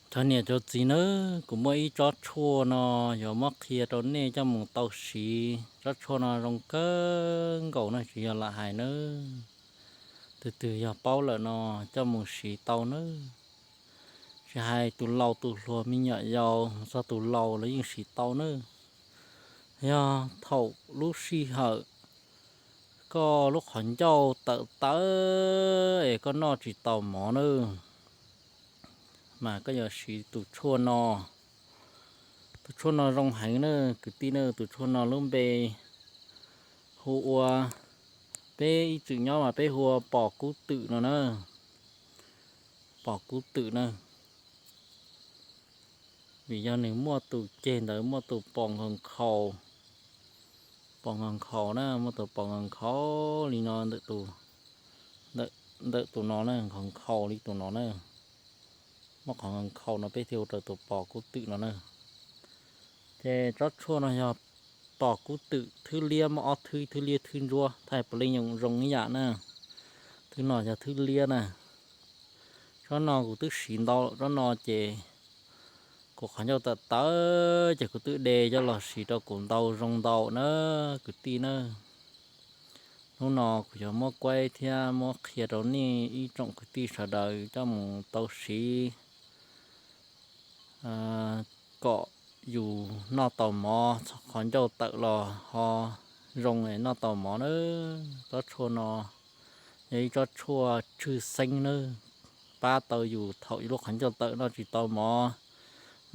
Cov niam cov txiv nawb, kuv muaj ib tsob tshuaj no yuav muab qhia rau nej coj mus tau siv. Tsob tshuaj no zoo kawg nkaus na, tsis yog lam hais nawb, twg twg yog paub lawm no coj mus siv tau nawb. Tsis hais tus laus tus hluas, me nyuam yaus txog tus laus los yeej siv tau nawb. Yog thaum lub sij hawm koj lub qhov ncauj tawm tawv es koj noj tsis tau mov nawb, mas koj yuav siv tus tshuaj no. Tus tshuaj no zoo heev na kwv tij na. Tus tshuaj no lub npe hu ua, peb ib txwm nyob mas peb hu ua pos kub twm no na. Pos kub twm na, vim yog nws muaj tus ceg ntawd muaj tus pos nkhaus nkhaus, pos nkhaus nkhaus na, muaj tus pos nkhaus nkhaus li no ntawm tus, ntawm tus no na, nkhaus nkhaus li tus no na. Muaj qhov nkhaus nkhaus no peb thiaj hu rau tus pos kub twm no na. Ces tsob tshuaj no yog pos kub twm thwb liab, muaj ob thwb, thwb liab thwb ntsuab, thaij puav leej zoo ib yam na. Thwb no yog thwb liab na. Tsob no kuv twb siv ntau lawm, tsob no ces kuv qhov ncauj tawm tawv ces kuv twb de coj los siv rau kuv ntau zoo ntau na kwv tij na. Hnub no kuv yuav muab kuaib thiab muab qhia rau nej ib tsoom kwv tij sawv daws coj mus tau siv kom yus noj tau mov, qhov ncauj tawm los ho zoo noj tau mov na. Tsob tshuaj no yog ib tsob tshuaj tshwj xeeb na, pab tau yus thaum yus lub qhov ncauj tawm noj tsis tau mov,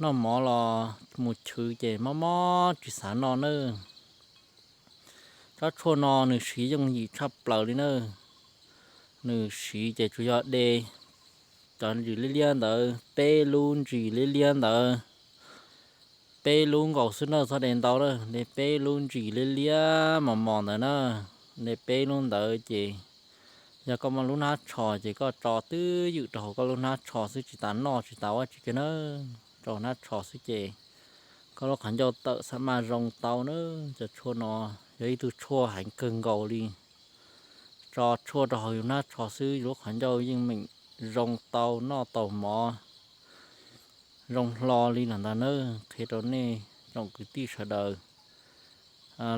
noj mov los mus chwv ces mob mob tsis xav noj na. Tsob tshuaj no nws siv yooj yim tshaj plaws li na. Nws siv ces tsuas yog de cov ntsis liab liab ntawd, peb lub ntsis liab liab ntawd, peb lub nkaus xwb na, txhob de ntau na, de peb lub ntsis liab liab mos mos ntawd na. De peb lub ntawd ces yog koj muaj lub hnab tsho ces koj tso twb ywm rau hauv koj lub hnab tsho xwb, tsis tas noj tsis tas ua tsi kiag na, rau hnab tsho xwb ces koj lub qhov ncauj tawm xa maj zoo tau na. Cov tshuaj no yog ib tug tshuaj heev kawg nkaus li. Tso tshuaj rau hauv yus hnab tsho xwb, yus lub qhov ncauj yeej meem zoo tau noj tau mov, zoo hlo li los ntag nawb. Qhia rau nej tsoom kwv tij sawv daws,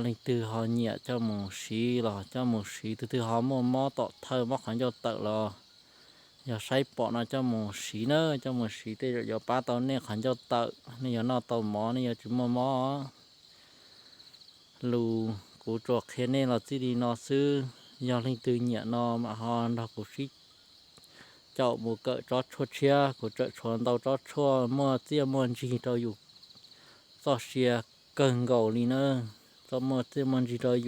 leej twg ho nyiam coj mus siv los coj mus siv, tus twg ho muaj mob tom thawj mob qhov ncauj tawm los yog saib pom no coj mus siv na, coj mus siv tej zaum yuav pab tau nej qhov ncauj tawm, nej yuav noj tau mov, nej yuav tsis muaj mob. Lus kuv tsuas qhia nej los txij li no xwb, yog leej twg nyiam no mam ho nrog kuv sib caum mus kawm tsob tshuaj tshiab, kuv tseem tshuav ntau tsob tshuaj muaj txiaj muaj ntsig rau yus txoj sia kawg nkaus li na, txoj muaj txiaj muaj ntsig rau yus.